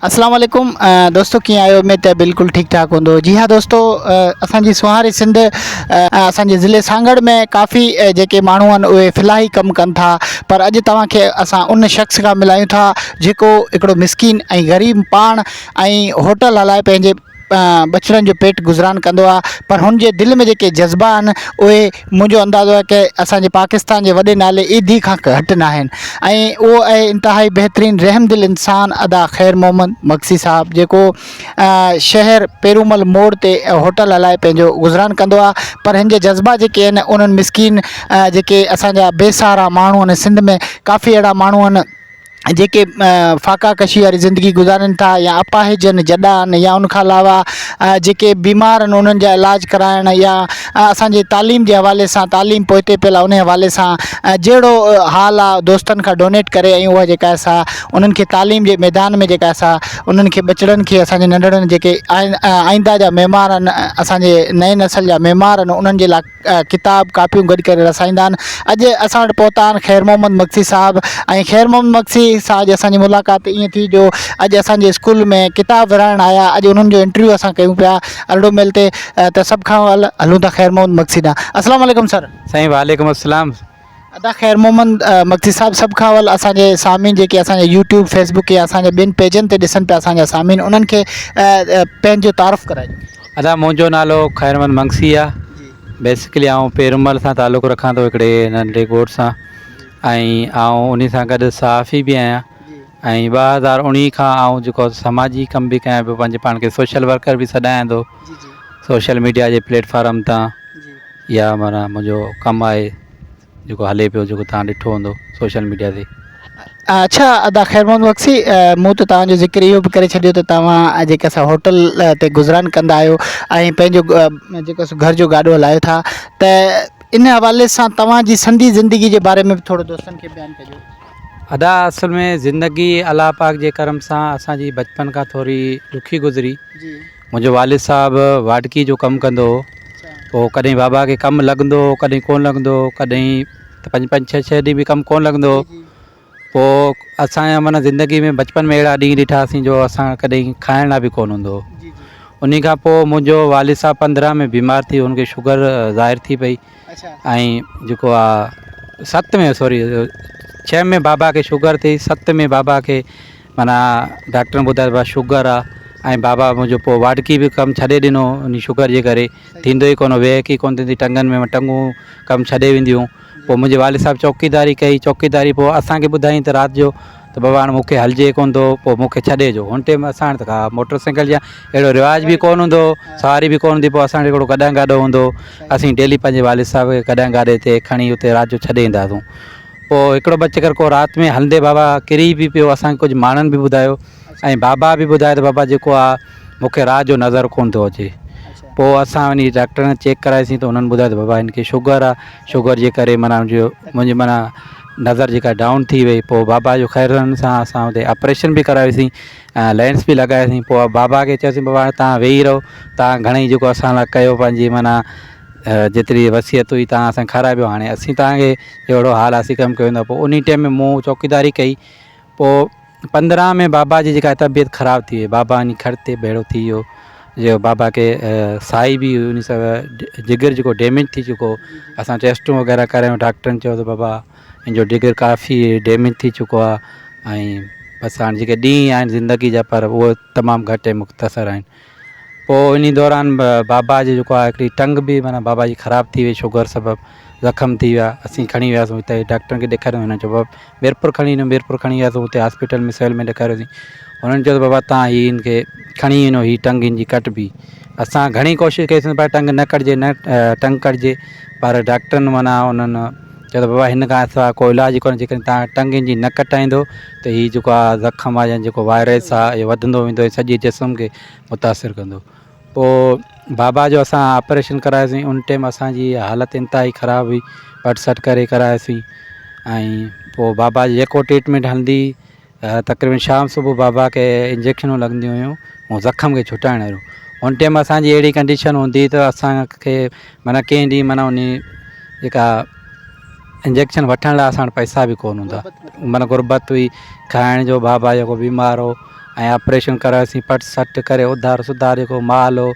اسلام عليڪم دوستو ڪيئن آهيو اميد ته بلڪل ٺيڪ ٺاڪ هوندو جي ها دوستو اسان جي سونهاري سنڌ اسان جي ضلعي سانگهڙ ۾ ڪافي جيڪي ماڻهو آهن اهي فلاحي ڪم ڪن ٿا پر اڄ توهان کي اسان ان شخص کان ملايون ٿا جيڪو هڪڙو مسڪين ۽ غريب پاڻ ۽ هوٽل هلائي پنهنجي ٻچڙن جو پيٽ گذران ڪندو آهي پر هن جي دل ۾ جيڪي جذبا آهن اهي منهنجو اندازو آهي ڪه اسان جي پاڪستان جي وڏي نالي ايڌي کان گهٽ ناهن ۽ اهو آهي انتهائي بهترين رحم دل انسان ادا خير محمد مگسي صاحب جيڪو شهر پيرومل موڙ تي هوٽل هلائي پنهنجو گذران ڪندو آهي پر هن جي جذبا جيڪي آهن انهن مسڪين جيڪي اسان جا بي سهارا ماڻهو آهن سنڌ ۾ ڪافي اهڙا ماڻهو آهن جيڪي فاقا ڪشي واري زندگي گذارين ٿا يا اپاهج آهن جڏا آهن يا ان کان علاوه جيڪي بيمار آهن انهن جا علاج ڪرائڻ يا اسانجي تعليم جي حوالي سان تعليم پوئتي پيل آهي ان حوالي سان جهڙو حال آهي دوستن کان ڊونيٽ ڪري ۽ اها جيڪا سا انهن کي تعليم جي ميدان ۾ جيڪا سا انهن کي ٻچڙن کي اسانجي ننڍڙن جيڪي آئنده جا معمار آهن اسانجي نئين نسل جا معمار آهن انهن جي لاء ڪتاب ڪاپيون گڏ ڪري رسائيندا آهن. اڄ اسان وٽ پهتا آهن خير محمد مگسي صاحب ۽ خير محمد مگسي سان اڄ اسان جي ملاقات ائين ٿي جو اڄ اسان جي اسڪول ۾ ڪتاب ورهائڻ آيا اڄ انهن جو انٽرويو اسان ڪيون پيا ارڙو ميل تي ته سڀ کان اول هلون ٿا خير محمد مگسي ڏانهن السلام عليڪم سر. سائين وعليڪم السلام. ادا خير محمد مگسي صاحب سڀ کان اول اسان جي سامعين جيڪي اسان جي يوٽيوب فيسبوڪ يا اسان جي ٻين پيجن تي ڏسن پيا اسان جا سامعين انهن کي پنهنجو تعارف ڪرائجو. ادا منهنجو نالو خير محمد مگسي آ بيسڪلي آئون پيرمل سان تعلق رکان ٿو هڪڙي ننڍڙي ڳوٺ سان ۽ آئون انهي سان گڏ صحافي به آهيان ۽ 2019 کان آئون جيڪو سماجي ڪم به ڪيان پيو پنهنجي پاڻ کي سوشل ورڪر به سڏايان ٿو سوشل ميڊيا جي پليٽ فارم تان اها معنيٰ منهنجو ڪم آهي جيڪو هلي پيو جيڪو توهان ڏٺو هوندو سوشل ميڊيا تي. اڇا ادا خير محمد مگسي مون ته توهان جو ذڪر اهو به ڪري ڇڏيو ته توهان جيڪا سا هوٽل تي گذران ڪندا آهيو ۽ پنهنجو جيڪو سو گهر جو گاڏو هلايو ٿا ته ان حوالي سان توهان جي سندي زندگي جي باري ۾ به ٿورو دوستن کي بيان ڪجو. ادا اصل ۾ زندگي الله پاڪ جي ڪرم سان اسان جي بچپن کان ٿوري ڏکي گذري منهنجو والد صاحب واڍڪي جو ڪم ڪندو هو پوء ڪڏهن بابا کي ڪم لڳندو هو ڪڏهن ڪونه لڳندو هو ڪڏهن ته پنج پنج ڇهه ڇهه ڏينهن به ڪم ڪونه لڳندو هو پوء اسان جا معنيٰ زندگي ۾ بچپن ۾ اهڙا ڏينهن ڏٺاسين جو اسان ڪڏهن کائڻ لاء به ڪونه هوندو هو ان کان پوء منهنجو والد صاحب 15 ۾ بيمار ٿي ان کي شگر ظاهر ٿي پئي ۽ جيڪو آ ست ۾ سوري ڇهه ۾ بابا کي شگر ٿي ست ۾ بابا کي معنيٰ ڊاڪٽرن ٻڌايو ته شگر آ ۽ بابا منهنجو پوء واڍڪي به ڪم ڇڏي ڏنو ان شگر جي ڪري ٿيندو ئي ڪونه ويهڪ ئي ڪونه ٿيندي ٽنگن ۾ ٽنگون ڪم ڇڏي وينديون پوء منهنجي والد صاحب چوڪيداري ڪئي چوڪيداري پوء اسان کي ٻڌائين ته رات جو ته بابا هاڻي مون کي هلجي ڪونه ٿو پوء مون کي ڇڏي جو هن ٽيم اسان وٽ ته ڪا موٽر سائيڪل يا اهڙو رواج به ڪونه هوندو هو سواري به ڪونه هوندي پوء اسان وٽ هڪڙو گڏهه گاڏو هوندو هو اسين ڊيلي پنهنجي والد صاحب کي گڏهه گاڏي تي کڻي اتي رات جو ڇڏي ايندا هئاسون پوء هڪڙو ٻه چڪر ڪو رات ۾ هلندي بابا ڪري به پيو اسان کي ڪجهه ماڻهن به ٻڌايو ۽ بابا به ٻڌايو ته بابا جيڪو آ مون کي رات جو نظر ڪونه ٿو اچي پوء اسان وڃي ڊاڪٽرن کي چيڪ ڪرايوسين ته انهن ٻڌايو ته بابا هن کي شگر آ شگر جي ڪري معنيٰ منهنجو منهنجي معنيٰ نظر جيڪا ڊائون ٿي وئي پوء بابا جو خير سان اسان اتي آپريشن به ڪرايوسين ۽ لينس به لڳايوسين پوء بابا کي چيوسين بابا هاڻي توهان ويهي رهو توهان گهڻئي جيڪو اسان لاء ڪيو پنهنجي معنيٰ جيتري وصيت هئي توهان اسان کي کارائي پيو هاڻي اسين توهان کي اهڙو حال آ اسين ڪم ڪيون ٿا پوء انهي ٽيم ۾ مون چوڪيداري ڪئي پوء 15 ۾ بابا جي جيڪا طبيعت خراب ٿي وئي بابا وڃي کڙ تي ڀيڙو ٿي ويو جو بابا کي سائي به انهي سان جگر جيڪو ڊيميج ٿي چڪو اسان ٽيسٽون وغيره ڪرايون ڊاڪٽرن چيو ته بابا هن جو جگر ڪافي ڊيميج ٿي چڪو آ ۽ بس هاڻي جيڪي ڏينهن آهن زندگي جا پر اهي تمام گهٽ ۽ مختصر آهن پوء انهي دوران بابا جي جيڪو آهي هڪڙي ٽنگ به معنيٰ بابا جي خراب ٿي وئي شگر سبب زخم ٿي ويا اسين کڻي وياسون هتي ڊاڪٽرن کي ڏيکاريو هنن چيو بابا ميرپور کڻي وڃو ميرپور کڻي وياسون اتي هاسپيٽل ۾ سول ۾ ڏيکاريوسين هنن چيو ته بابا تان هي هن کي کڻي وڃو هي ٽنگ هن جي ڪٽبي اسان گهڻي ڪوشش ڪئيسين پر ٽنگ نه ڪٽجي نه ٽنگ ڪٽجي پر ڊاڪٽرن معنيٰ انهن چيو ته بابا هن کان سواء ڪو علاج ئي ڪونهي جيڪڏهن تان ٽنگ هن جي نه ڪٽائيندو ته هي جيڪو آهي زخم آهي يا جيڪو وائرس آهي اهو وڌندو ويندو سڄي جسم کي متاثر ڪندو پوء بابا جو اسان آپريشن ڪرايوسين ان ٽيم اسانجي حالت انتهائي خراب هئي پٽ سٽ ڪري ڪرايوسين ۽ پوء بابا جي جيڪو ٽريٽمينٽ هلندي تقريبن شام صبح بابا کي انجيڪشنون لڳنديون هيون هو زخم کي ڇٽائڻ واريون ان ٽيم اسانجي اهڙي ڪنڊيشن هوندي ته اسانکي معنيٰ ڪنهن ڏينهن معنيٰ انهي جيڪا انجيڪشن وٺڻ لاء اسان وٽ پئسا به ڪونه هوندا معنيٰ غربت هئي کائڻ جو بابا جيڪو بيمار هو ۽ آپريشن ڪرايوسين پٽ سٽ ڪري اڌار سڌار جيڪو مال هو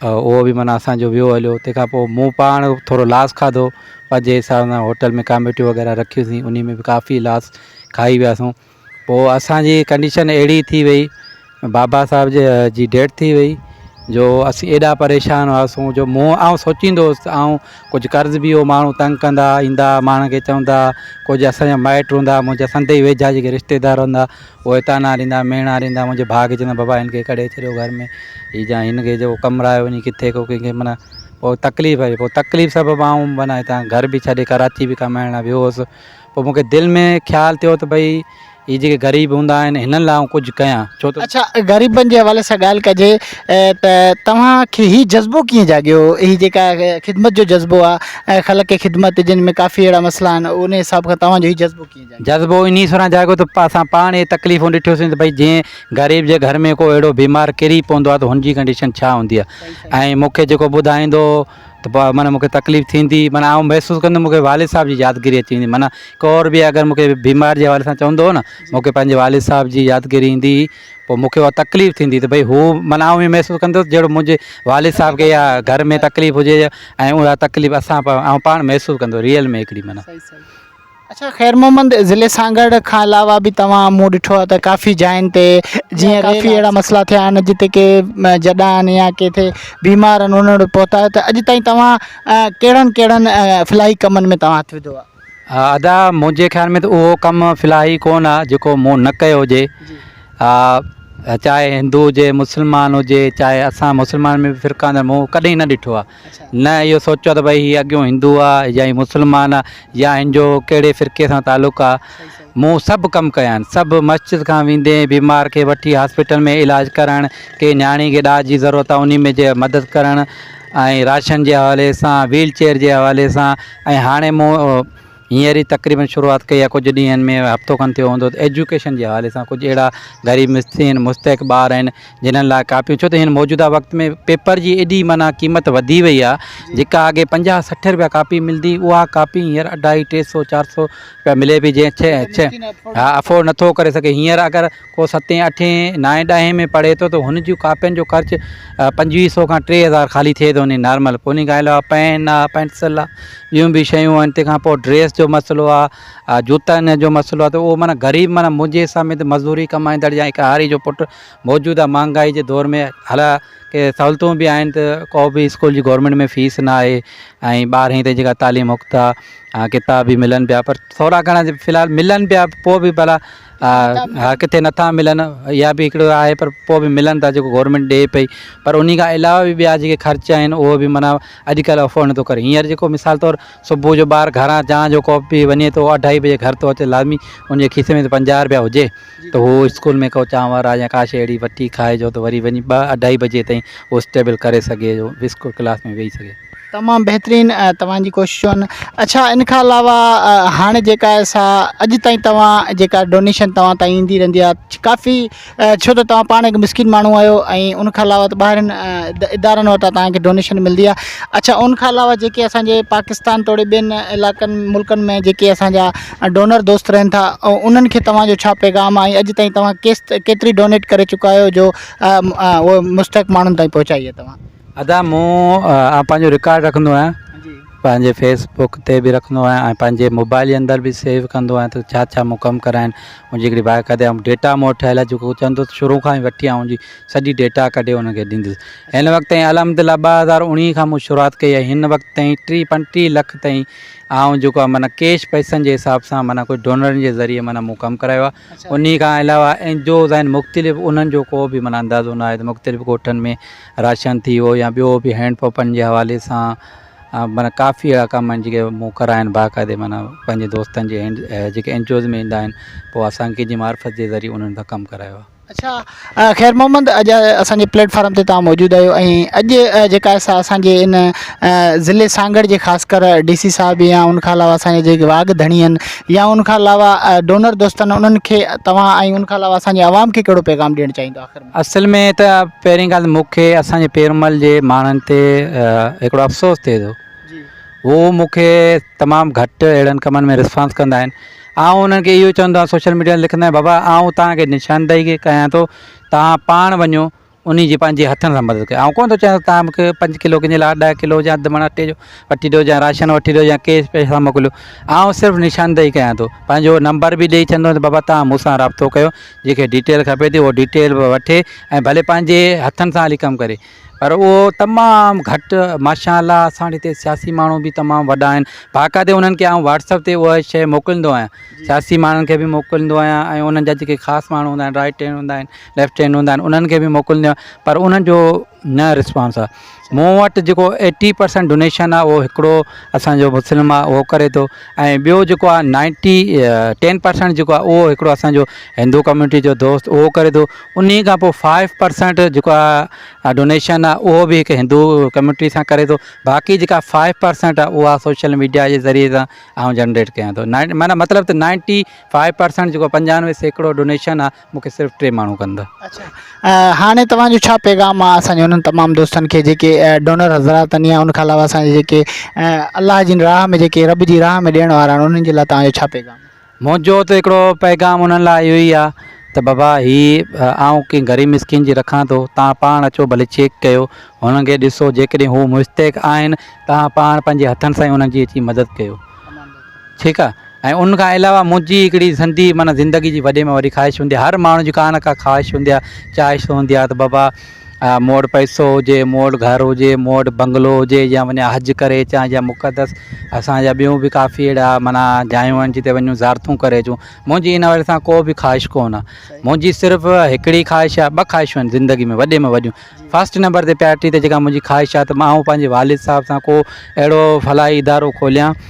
اهو به معنيٰ اسانجو ويو هليو تنهن کان پوء مون پاڻ ٿورو لاس کاڌو پنهنجي حساب سان هوٽل ۾ ڪاميٽيون وغيره رکيوسين انهي ۾ به ڪافي لاس کائي وياسون پوء اسانجي ڪنڊيشن اهڙي ٿي وئي بابا صاحب جي جي ڊيٿ ٿي وئي جو اسين ايڏا پريشان هئاسون جو مون آئون سوچيندو هوس ته آئون ڪجهه قرض به هو ماڻهو تنگ ڪندا ايندا ماڻهن کي چوندا ڪجهه اسانجا مائٽ هوندا منهنجا سندئي ويجها جيڪي رشتيدار هوندا اهي طعنا ڏيندا، ميڻا ڏيندا، منهنجي ڀاء کي چوندا بابا هن کي ڪڍي ڇڏيو گهر ۾ هي جا هن کي جيڪو ڪمرايو وڃي ڪٿي ڪو ڪنهن کي معنيٰ پوء تڪليف آئي پوء تڪليف سبب آئون معنيٰ هتان گهر به ڇڏي ڪراچي به ڪمائڻ لاء ويو هوس پوء مون کي دل ۾ خيال ٿيو ته ڀئي هي جيڪي غريب هوندا آهن هنن لاء آئون ڪجهه ڪيان ڇو ته. اڇا غريبن جي حوالي سان ڳالهه ڪجي ته توهان کي هي جذبو ڪيئن جاڳيو هي جيڪا خدمت جو جذبو آهي ۽ خلق خدمت جن ۾ ڪافي اهڙا مسئلا آهن ان حساب کان توهان جو هي جذبو ڪيئن جاڳيو؟ جذبو انهي سران جاڳيو ته اسان پاڻ اهي تڪليفون ڏٺيوسين ته ڀئي جنهن غريب جي گهر ۾ ڪو اهڙو بيمار ڪري پوندو آهي ته هن جي ڪنڊيشن ڇا هوندي آهي ۽ مون کي جيڪو ٻڌائيندو هو ته پوء معنيٰ مون کي تڪليف ٿيندي معنيٰ آئون محسوس ڪندو مون کي والد صاحب جي يادگيري اچي ويندي معنيٰ ڪو اور به اگر مون کي بيمار جي حوالي سان چوندو هو نه مون کي پنهنجي والد صاحب جي يادگيري ايندي هئي پوء مون کي اها تڪليف ٿيندي ته ڀئي هو معنيٰ آئون ائين محسوس ڪندو هوس جهڙو منهنجي والد صاحب کي يا گهر ۾ تڪليف هجي ۽ اها تڪليف اسان آئون پاڻ محسوس ڪندو ريئل ۾ هڪڙي معنيٰ. اڇا خير محمد ضلعي سانگهڙ کان علاوه به توهان مون ڏٺو آهي ته ڪافي جاين تي جيئن ڪافي اهڙا مسئلا ٿيا آهن جتي ڪي جڏا آهن يا ڪٿي بيمار آهن انهن وٽ پهتا آهيو ته اڄ تائين توهان ڪهڙن ڪهڙن فلاحي ڪمن ۾ توهان هٿ وڌو آهي. ادا منهنجي خيال ۾ ته اهو ڪم فلاحي ڪونه آهي جيڪو مون نه ڪيو هجي چاهي هندو هجي مسلمان هجي چاهي اسان مسلمان ۾ به فرقا هوندا آهن مون ڪڏهن نه ڏٺو آهي نه اهو سوچيو ته ڀئي هي اڳيون هندو آ يا هي مسلمان آ يا هن جو ڪهڙي فرقي سان تعلق آ. مون سڀ ڪم ڪيا آهن. سڀ مسجد کان ويندي بيمار کي وٺي هاسپيٽل ۾ علاج ڪرائڻ، ڪنهن نياڻي کي ڏاج جي ضرورت آ انهي ۾ جي مدد ڪرڻ ۽ راشن جي حوالي سان، ويل چيئر جي حوالي سان ۽ هاڻي مون هينئر ئي تقريبن شروعات ڪئي آهي ڪجهه ڏينهن ۾ هفتو کن ٿيو هوندو ته ايجوڪيشن جي حوالي سان ڪجهه اهڙا غريب مسڪين مستحق ٻار آهن جنھن لاء ڪاپيون ڇو ته هن موجوده وقت ۾ پيپر جي ايڏي معنيٰ قيمت وڌي وئي آهي جيڪا اڳي پنجاهه 60 روپيا ڪاپي ملدي اها ڪاپي هينئر اڍائي ٽي سو چار سو روپيا ملي پئي جنهن ڇهه ها افورڊ نٿو ڪري سگهي هينئر اگر ڪو ستين اٺين نائين ڏهين ۾ پڙهي ٿو ته هن جون ڪاپين جو خرچ پنجويهه سو کان 3000 خالي ٿئي ٿو وڃي نارمل پوء ان کان علاوه پين آ پينسل آ ٻيون به شيون آهن تنهن کان پوء ڊريس جو مسئلو آ جوتن جو مسئلو آ ته اهو معنيٰ غريب معنيٰ منهنجي حساب ۾ ته مزدوري ڪمائيندڙ يا هڪ هاري جو پٽ موجوده مهانگائي جي دور ۾ حالانڪه سهولتون به آهن ته ڪو به اسڪول جي گورنمينٽ ۾ فيس نه آهي ۽ ٻارهين تائين جيڪا تعليم مفت آ ڪتاب به ملن پيا پر ٿورا گهڻا في الحال ملن پيا پوء به ڀلا ها ڪٿي نٿا ملن اها به هڪڙو آهي پر پوء به ملن ٿا جيڪو گورنمينٽ ڏئي پئي پر انهي کان علاوه به ٻيا جيڪي خرچ آهن اهو به معنيٰ اڄڪلهه افورڊ نٿو ڪري هينئر جيڪو مثال طور صبح جو ٻار گهران چانهه جو ڪوپ پي وڃي ٿو اڍائي بجي گهر ٿو اچي لازمي ان جي کيسي ۾ ته 50 روپيا هجي ته هو اسڪول ۾ ڪو چانور آهي يا ڪا شيء اهڙي وٺي کائي جو ته وري وڃي ٻه اڍائي بجي تائين هو اسٽيبل ڪري سگهي جو اسڪول ڪلاس ۾ ويهي سگهي. تمام بهترين توهان جي ڪوششون اڇا ان کان علاوه هاڻي جيڪا آهي سا اڄ تائين توهان جيڪا ڊونيشن توهان تائين ايندي رهندي آهي ڪافي ڇو ته توهان پاڻ هڪ مسڪين ماڻهو آهيو ۽ ان کان علاوه ته ٻاهرين ادارن وٽان توهان کي ڊونيشن ملندي آهي اڇا ان کان علاوه جيڪي اسانجي پاڪستان توڙي ٻين علائقن ملڪن ۾ جيڪي اسانجا ڊونر دوست رهن ٿا انهن کي توهان جو ڇا پيغام آهي ۽ اڄ تائين توهان ڪيس ڪيتري ڊونيٽ ڪري چڪا آهيو جو اهو مستحق ماڻهن تائين پهچائي آهي توهان. ادا مون آئون پنهنجو رڪارڊ رکندو آهيان پنهنجي فيس بڪ تي به رکندو آهيان ۽ پنهنجي موبائل جي اندر به سيو ڪندو آهيان ته ڇا ڇا مون ڪم ڪرايا آهن منهنجي هڪڙي باقاعده ڊيٽا مون وٽ ٺهيل آهي جيڪو چوندو ته شروع کان ئي وٺي آئون جي سڄي ڊيٽا ڪڍي انهن کي ڏيندس هن وقت تائين الحمد لله 2019 کان مون شروعات ڪئي آهي هن وقت تائين ٽيهه پنجٽيهه لک تائين آئون جيڪو آهي معنيٰ ڪيش پئسن جي حساب سان معنيٰ ڪجهه ڊونرن جي ذريعي معنيٰ مون ڪم ڪرايو آهي انهي کان علاوه اين جي اوز آهن مختلف انهن جو ڪو به معنيٰ اندازو نه آهي ته مختلف ڳوٺن ۾ راشن ٿي ويو يا ٻيو به هينڊ پمپن جي حوالي سان معنيٰ ڪافي اهڙا ڪم آهن جيڪي مون ڪرايا آهن باقاعدي معنيٰ پنهنجي دوستن جي جيڪي اين جي اوز ۾ ايندا آهن پوء اسان ڪنهن جي معرفت جي ذريعي انهن کان ڪم ڪرايو آهي. اڇا خير محمد اڄ اسان جي پليٽ فارم تي توهان موجود آهيو ۽ اڄ جيڪا آهي سا اسان جي ان ضلعي سانگهڙ جي خاص ڪر ڊي سي صاحب يا ان کان علاوه اسان جا جيڪي واڳ ڌڻي آهن يا ان کان علاوه ڊونر دوست آهن انهن کي توهان ۽ ان کان علاوه اسان جي عوام کي ڪهڙو پيغام ڏيڻ چاهيندو آخر ۾. اصل ۾ ته پهرين ڳالهه مون کي اسان جي پيرمل جي ماڻهن تي هڪڙو افسوس ٿئي ٿو هو مون کي تمام گهٽ اهڙن ڪمن ۾ رسپانس ڪندا آهن. آئون انهن کي اهو چوندو آهيان سوشل ميڊيا تي لکندو آهيان بابا آئون توهان کي نشاندهي کي ڪيان ٿو توهان پاڻ وڃو انهي جي پنهنجي هٿن سان مدد ڪيو آئون ڪونه ٿو چاهيان ته توهان مون کي پنج ڪلو ڪنهن جي لاء ڏهه ڪلو يا اڌ مڻ اٽي جو وٺي ڏيو يا راشن وٺي ڏيو يا ڪيش پئسا موڪليو آئون صرف نشاندهي ڪيان ٿو پنهنجو نمبر به ڏئي ڇڏندو آهيان ته بابا توهان مون سان رابطو ڪيو جنهن کي ڊيٽيل کپي ٿي اهو ڊيٽيل به وٺي ۽ ڀلي پنهنجي هٿن سان هلي ڪم ڪري پر اهو تمام گهٽ ماشاء الله اسان وٽ هتي سياسي ماڻهو به تمام وڏا آهن باقاعدي انهن کي آئون واٽس اپ تي اها شيء موڪليندو آهيان سياسي ماڻهن کي به موڪليندو آهيان ۽ انهن جا جيڪي خاص ماڻهو هوندا آهن رائيٽ هينڊ هوندا آهن ليفٽ هينڊ هوندا آهن انهن کي به موڪليندو آهيان پر انهن جو نه رسپانس آهي مون وٽ جيڪو ايٽي پرسنٽ ڊونيشن آهي اهو هڪڙو اسانجو مسلم آهي اهو ڪري ٿو ۽ ٻيو جيڪو آهي نائنٽي ٽين پرسنٽ جيڪو آهي اهو هڪڙو اسانجو هندو ڪميونٽي جو دوست اهو ڪري ٿو انهي کان پوء فائيو پرسنٽ جيڪو آهي ڊونيشن آهي اهو به هڪ هندو ڪميونٽي سان ڪري ٿو باقي جيڪا فائيو پرسنٽ آهي اها سوشل ميڊيا جي ذريعي سان آئون جنريٽ ڪيان ٿو معنيٰ مطلب ته نائنٽي فائيو پرسنٽ جيڪو 95% ڊونيشن آهي مون کي صرف ٽي ماڻهو ڪن ٿا. اڇا هاڻي توهان جو ڇا پيغام آ اسان جي انهن تمام دوستن کي جيڪي ڊونر حضرات آهن يا ان کان علاوه اسان جي جيڪي الله جي راهه ۾ جيڪي رب جي راهه ۾ ڏيڻ وارا آهن انهن جي لاء توهان جو ڇا پيغام آ؟ منهنجو ته هڪڙو پيغام انهن لاء اهو ئي آ ته بابا هي آئون ڪنهن غريب مسڪين جي رکان ٿو توهان پاڻ اچو ڀلي چيڪ ڪيو هنن کي ڏسو جيڪڏهن هو مستحق آهن توهان پاڻ پنهنجي هٿن سان ئي انهن جي اچي مدد ڪيو. ٺيڪ آ ۽ ان کان علاوه منهنجي هڪڙي سنڌي معنيٰ زندگي جي وڏي ۾ وڏي خواهش هوندي آ هر ماڻهو جي ڪا نه ڪا خواهش هوندي آ چاهش هوندي آ ته بابا مون وٽ پئسو هجي مون وٽ گهر هجي مون وٽ بنگلو هجي يا وڃان حج ڪري اچان يا مقدس اسان جا ٻيون به ڪافي اهڙا معنيٰ جايون آهن جتي وڃون زيارتون ڪري اچون منهنجي ان حوالي سان ڪو به خواهش ڪونه آ منهنجي صرف هڪڙي خواهش آ ٻه خواهشون آهن زندگي ۾ وڏي ۾ وڏيون فرسٽ نمبر تي پرائرٽي تي جيڪا منهنجي خواهش آهي ته مان آئون پنهنجي والد صاحب سان ڪو اهڙو فلاحي ادارو کوليان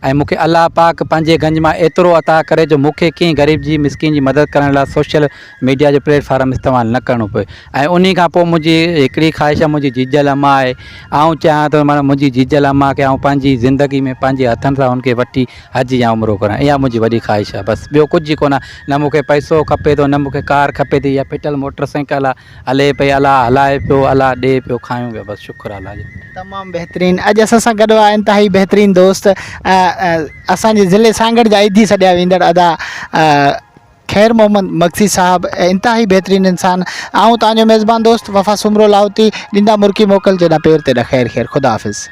۽ مون کي الله پاڪ پنهنجي گنج مان ايترو عطا ڪري جو مون کي ڪنهن غريب جي مسڪين جي مدد ڪرڻ لاء سوشل ميڊيا جو پليٽ فارم استعمال نه ڪرڻو پوي ۽ انهي کان پوء منهنجي هڪڙي خواهش آهي منهنجي جيجل اما آهي آئون چاهيان ٿو معنيٰ منهنجي جيجل اما کي آئون پنهنجي زندگي ۾ پنهنجي هٿن سان ان کي وٺي حج يا عمرو ڪرايان اها منهنجي وڏي خواهش آهي بس ٻيو ڪجهه ڪونه نه مون کي پئسو کپي ٿو نه مون کي ڪار کپي ٿي يا ڦٽل موٽر سائيڪل آهي هلي پئي الله هلائي پيو الله ڏي پيو کايون پيا بس شڪر الله جو. تمام بهترين اڄ اسان سان گڏ هئا انتهائي بهترين دوست اسان جي ضلعي سانگهڙ جا ايڌي سڏيا ويندڙ ادا خير محمد مگسي صاحب انتهائي بهترين انسان آئون توهان جو ميزبان دوست وفا سومرو لاهوتي ڏيندا مرڪي موڪل جيڏا پير تيڏا خير خير خدا حافظ.